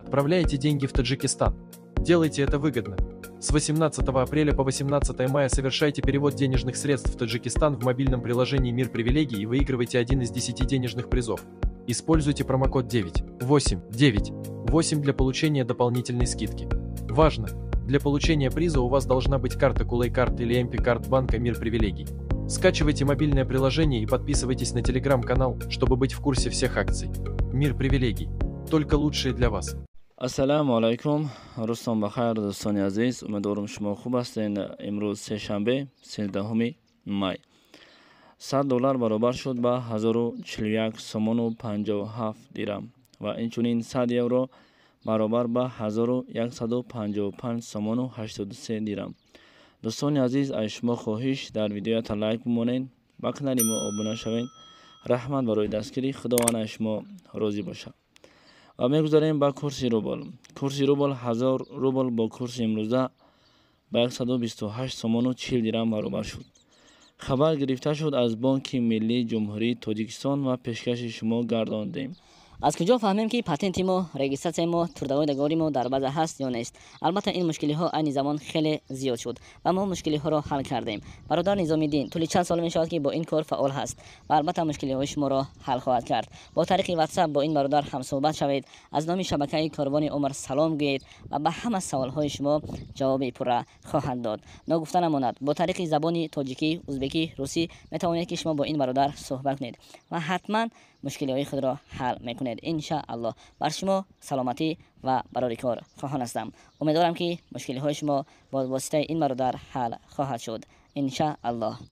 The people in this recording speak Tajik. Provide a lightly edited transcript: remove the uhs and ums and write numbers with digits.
Отправляете деньги в Таджикистан. Делайте это выгодно. С 18 апреля по 18 мая совершайте перевод денежных средств в Таджикистан в мобильном приложении «Мир привилегий» и выигрывайте один из 10 денежных призов. Используйте промокод 9 8 9 8 для получения дополнительной скидки. Важно! Для получения приза у вас должна быть карта Кулай-карт или MP-карт банка «Мир привилегий». Скачивайте мобильное приложение и подписывайтесь на телеграм-канал, чтобы быть в курсе всех акций. «Мир привилегий». Только лучшие для вас. Ассалому алайкум, рӯзтон бахайр, дӯстони азиз. Умедворам, шумо хуб ҳастед. Имрӯз сешанбе, 13 май. 100 доллар баробар шуд ба 1041 сомону 57 дирам ва инчунин 100 евро баробар ба 1155 сомону 83 дирам. Дӯстони азиз, аз шумо хоҳиш: дар видеоята лайк бимонед, ба канали мо обуна шавед. Раҳмат барои дастгирӣ, Худованд аз шумо розӣ бошад. Ва мегузарем ба курси рубл. Курси рубл: 1000 рубл бо курси имрӯза ба 128 сомону 40 дирам баробар шуд. Хабар гирифта шуд аз Бонки миллии Ҷумҳурии Тоҷикистон ва пешкаши шумо гардондем. Аз куҷо фаҳмем, ки патенти мо, регистратсияи мо, трудовой договори мо дар база ҳаст ё нест? Албатта, ин мушкилиҳо айни замон хеле зиёд шуд ва мо мушкилиҳоро ҳал кардем. Бародар Низомиддин тӯли чанд сол мешавад, ки бо ин кор фаъол ҳаст ва албатта мушкилиҳои шуморо ҳал хоҳад кард. Бо тариқи Ватсап бо ин бародар ҳамсӯҳбат шавед, аз номи шабакаи Корвони Умр салом гӯед ва ба ҳама саволҳои шумо ҷавоби пурра хоҳад дод. Ногуфта намонад, бо тариқи забони тоҷикӣ, узбекӣ, русӣ метавонед, ки шумо бо ин бародар суҳбат кунед ва ҳатман мушкилиҳои худро ҳал мекунед, иншааллоҳ. Бар шумо саломатӣ ва барори кор хоҳон ҳастам. Умедворам, ки мушкилиҳои шумо бо воситаи ин бародар ҳал хоҳад шуд, иншааллоҳ.